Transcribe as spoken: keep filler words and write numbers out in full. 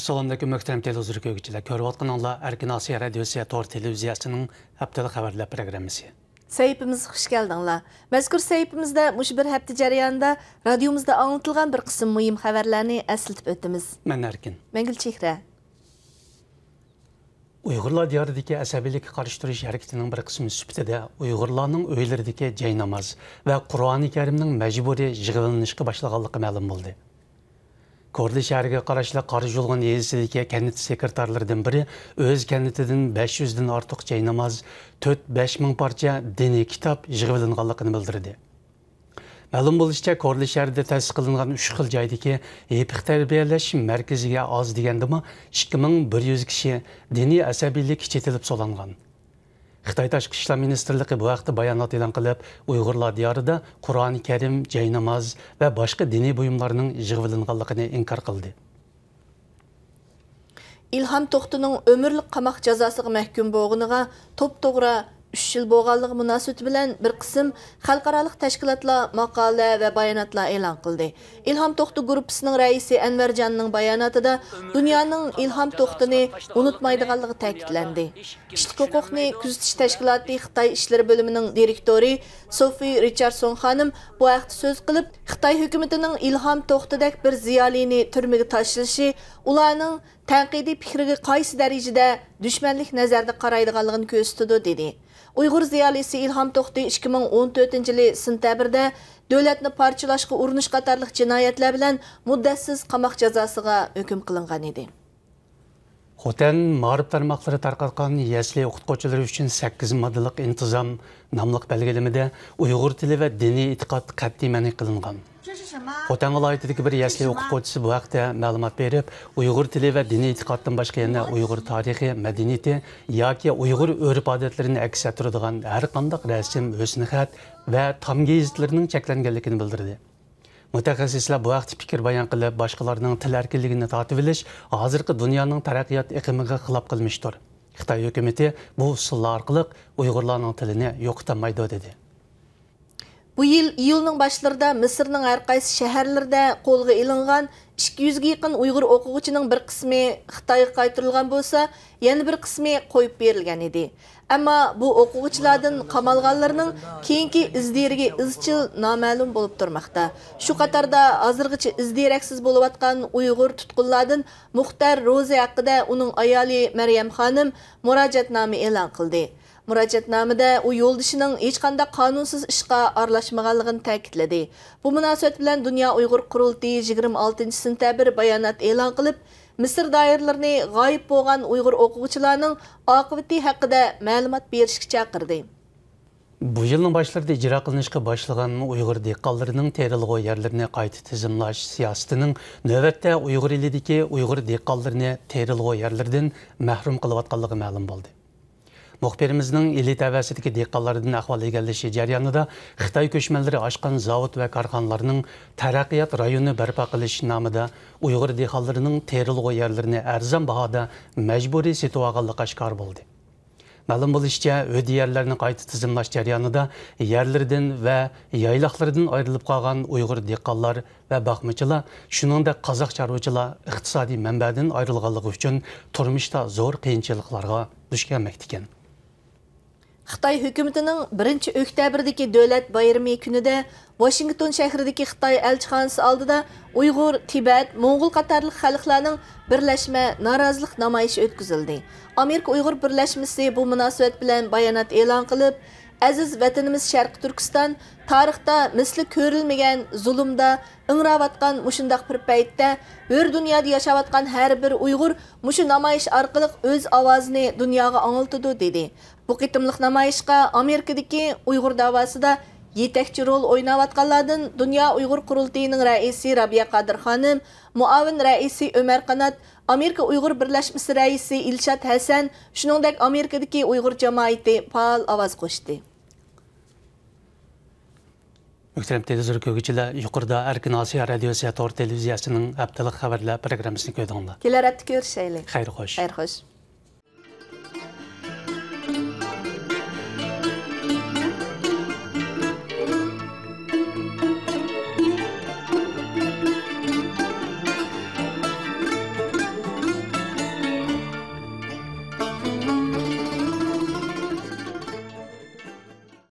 سالام ئەلەيكۇم، مۆھتەرەم تېلېۋىزور كۆرگۈچىلەر. كۆرۈۋاتقىنىڭلار ئەركىن ئاسىيا رادىيوسى تور تېلېۋىزىيەسىنىڭ ھەپتىلىك خەۋەرلەر پروگراممىسى. سەھىپىمىزگە خۇش كەلدىڭلار. مەزكۇر سەھىپىمىزدە مۇشۇ بىر ھەپتە جەريانىدا رادىيومىزدا ئاڭلىتىلغان بىر قىسىم مۇھىم خەۋەرلەرنى ئەسلىتىپ ئۆتىمىز. مەن ئەركىن. مەن گۈلچېھرە. ئۇيغۇرلار دىيارىدىكى ئەسەبىيلىككە قارشى تۇرۇش ھەرىكىتىنىڭ بىر قىسمى سۈپىتىدە ئۇيغۇرلارنىڭ ئۆيلىرىدىكى جايناماز ۋە قۇرئانى كەرىمنىڭ مەجبۇرىي يىغىۋېلىنىشقا باشلىغانلىقى مەلۇم بولدى. كورلا شەھىرىگە قاراشلىق قارا ژۇلغۇن يېزىسىدىكى كەنت سېكرېتارلىرىدىن بىرى ئۆز كەنتىدىن بەش يۈزدىن ئارتۇق جايناماز، تۆت بەش مىڭ پارچە دىنىي كىتاب يىغىۋېلىنغانلىقىنى بىلدۈردى. مەلۇم بولۇشىچە، كورلا شەھىرىدە تەسىس قىلىنغان ئۈچ خىل جايدىكى ھېيتلىق تەربىيەلەش مەركىزىگە ئاز دېگەندىمۇ ئىككى مىڭ بىر يۈز كىشى دىنىي ئەسەبىيلىككە چېتىلىپ سولانغان. خىتاي تاشقى ئىشلار مىنىستىرلىقى بۇ ھەقتە بايانات ئېلان قىلىپ، ئۇيغۇرلار دىيارىدا قۇرئانى كەرىم، جايناماز ۋە باشقا دىنىي بۇيۇملارنىڭ يىغىۋېلىنغانلىقىنى ئىنكار قىلدى. ئىلھام توختىنىڭ ئۆمۈرلۈك قاماق جازاسىغا مەھكۇم بولغىنىغا توپتوغرا ئۈچ يىل بولغانلىقى مۇناسىۋىتى بىلەن بىر قىسىم خەلقئارالىق تەشكىلاتلار ماقالە ۋە باياناتلار ئېلان قىلدى. ئىلھام توختى گۇرۇپپىسىنىڭ رەئىسى ئەنۋەرجاننىڭ باياناتىدا دۇنيانىڭ ئىلھام توختىنى ئۇنتۇمايدىغانلىقى تەكىتلەندى. كىشىلىك ھوقۇقنى كۆزىتىش تەشكىلاتى خىتاي ئىشلىرى بۆلۈمىنىڭ دىرېكتورى سوفى رىچاردسون خانىم بۇ ھەقتە سۆز قىلىپ، خىتاي ھۆكۈمىتىنىڭ ئىلھام توختىدەك بىر زىيالىينى تۈرمىگە تاشلىشى ئۇلارنىڭ تەنقىدىي پىكرىگە قايسى دەرىجىدە دۈشمەنلىك نەزەردە قارايدىغانلىقىنى كۆرسىتىدۇ، دېدى. ئۇيغۇر زىيالىيسى ئىلھام توختى ئىككى مىڭ ئون تۆتىنچى يىلى سېنتەبىردە دۆلەتنى پارچىلاشقا ئۇرۇنۇش قاتارلىق جىنايەتلەر بىلەن مۇددەتسىز قاماق جازاسىغا ھۆكۈم قىلىنغان ئىدى. خوتەن مائارىپ تارماقلىرى تارقاتقان يەسلى ئوقۇتقۇچىلىرى ئۈچۈن سەككىز ماددىلىق ئىنتىزام ناملىق بەلگىلىمىدە ئۇيغۇر تىلى ۋە دىنىي ئېتىقاد قەتئىي مەنئى قىلىنغان. خوتەن ۋىلايىتىدىكى بىر يەسلى ئوقۇتقۇچىسى بۇ ھەقتە مەلۇمات بېرىپ، ئۇيغۇر تىلى ۋە دىنىي ئېتىقادتىن باشقا يەنە ئۇيغۇر تارىخى، مەدەنىيىتى ياكى ئۇيغۇر ئۆرپ-ئادەتلىرىنى ئەكس ئەتتۈرىدىغان ھەر قانداق رەسىم، ھۆسنخەت ۋە تام گېزىتلىرىنىڭ چەكلەنگەنلىكىنى بىلدۈردى. مۇتەخەسسىسلەر بۇ ھەقتە پىكىر بايان قىلىپ، باشقىلارنىڭ تىل ئەركىنلىكىنى تارتىۋېلىش ھازىرقى دۇنيانىڭ تەرەققىيات ئېقىمىغا خىلاپ قىلمىشتۇر. خىتاي ھۆكۈمىتى بۇ ئۇسۇللار ئارقىلىق ئۇيغۇرلارنىڭ تىلىنى يوقىتالمايدۇ، دېدى. بۇ يىل ئىيۇلنىڭ باشلىرىدا مىسىرنىڭ ھەر قايسى شەھەرلىرىدە قولغا ئېلىنغان ئىككى يۈزگە يېقىن ئۇيغۇر ئوقۇغۇچىنىڭ بىر قىسمى خىتايغا قايتۇرۇلغان بولسا، يەنە بىر قىسمى قويۇپ بېرىلگەن ئىدى. ئەمما بۇ ئوقۇغۇچىلاردىن قامالغانلىرىنىڭ كېيىنكى ئىز دېرىكى ئىزچىل نامەلۇم بولۇپ تۇرماقتا. شۇ قاتاردا ھازىرغىچە ئىز دېرەكسىز بولۇۋاتقان ئۇيغۇر تۇتقۇنلاردىن مۇختەر روزى ھەققىدە ئۇنىڭ ئايالى مەريەم خانىم مۇراجىئەتنامە ئېلان قىلدى. مۇراجىئەتنامىدە ئۇ يولدىشىنىڭ ھېچقانداق قانۇنسىز ئىشقا ئارىلاشمىغانلىقىنى تەكىتلىدى. بۇ مۇناسىۋەت بىلەن دۇنيا ئۇيغۇر قۇرۇلتىيى يىگىرمە ئالتىنچى سېنتەبىر بايانات ئېلان قىلىپ، مىسىر دائىرىلىرىنى غايىب بولغان ئۇيغۇر ئوقۇغۇچىلارنىڭ ئاقىۋىتى ھەققىدە مەلۇمات بېرىشكە چاقىردى. بۇ يىلنىڭ باشلىرىدا ئىجرا قىلىنىشقا باشلىغان ئۇيغۇر دېھقانلىرىنىڭ تېرىلغۇ يەرلىرىنى قايتا تىزىملاش سىياسىتىنىڭ نۆۋەتتە ئۇيغۇر ئېلىدىكى ئۇيغۇر دېھقانلىرىنى تېرىلغۇ يەرلىرىدىن مەھرۇم قىلىۋاتقانلىقى مەلۇم بولدى. مۇخبىرىمىزنىڭ ئىلى تەۋەسىدىكى دېھقانلاردىن ئەھۋال ئىگىلىشى جەريانىدا خىتاي كۆچمەنلىرى ئاچقان زاۋۇت ۋە كارخانىلارنىڭ تەرەققىيات رايونى بەرپا قىلىش نامىدا ئۇيغۇر دېھقانلىرىنىڭ تېرىلغۇ يەرلىرىنى ئەرزان باھادا مەجبۇرىي سېتىۋالغانلىقى ئاشكارا بولدى. مەلۇم بولۇشىچە، ھۆددە يەرلەرنى قايتا تىزىملاش جەريانىدا يەرلىرىدىن ۋە يايلاقلىرىدىن ئايرىلىپ قالغان ئۇيغۇر دېھقانلار ۋە باقمىچىلار، شۇنىڭدەك قازاق چارۋىچىلار ئىقتىسادىي مەنبەدىن ئايرىلغانلىقى ئۈچۈن تۇرمۇشتا زور قىيىنچىلىقلارغا دۇچ كەلمەكتىكەن. خىتاي ھۆكۈمىتىنىڭ بىرىنچى ئۆكتەبىردىكى دۆلەت بايرىمى كۈنىدە ۋاشىنگتون شەھىرىدىكى خىتاي ئەلچىخانىسى ئالدىدا ئۇيغۇر، تىبەت، موڭغۇل قاتارلىق خەلقلەرنىڭ بىرلەشمە نارازىلىق نامايىشى ئۆتكۈزۈلدى. ئامېرىكا ئۇيغۇر بىرلەشمىسى بۇ مۇناسىۋەت بىلەن بايانات ئېلان قىلىپ، ئەزىز ۋەتىنىمىز شەرقىي تۈركىستان تارىختا مىسلى كۆرۈلمىگەن زۇلۇمدا ئىڭراۋاتقان مۇشۇنداق بىر پەيتتە، ھۆر دۇنيادا ياشاۋاتقان ھەر بىر ئۇيغۇر مۇشۇ نامايىش ئارقىلىق ئۆز ئاۋازىنى دۇنياغا ئاڭلىتىدۇ، دېدى. بۇ قېتىملىق نامايىشقا ئامېرىكىدىكى ئۇيغۇر داۋاسىدا يېتەكچى رول ئويناۋاتقانلاردىن دۇنيا ئۇيغۇر قۇرۇلتىيىنىڭ رەئىسى رابىيە قادىر خانىم، مۇئاۋىن رەئىسى ئۆمەر قانات، ئامېرىكا ئۇيغۇر بىرلەشمىسى رەئىسى ئىلشات ھەسەن، شۇنىڭدەك ئامېرىكىدىكى ئۇيغۇر جامائىتى پائال ئاۋاز قوشتى. مۆھتەرەم تېلېۋىزور كۆرگۈچىلەر، يۇقىرىدا ئەركىن ئاسىيا رادىيوسى تور تېلېۋىزىيەسىنىڭ ھەپتىلىك خەۋەرلەر پروگراممىسىنى كۆردۈڭلار. كېلەر ھەپتە كۆرۈشەيلى. خەير خوش. خەير خوش.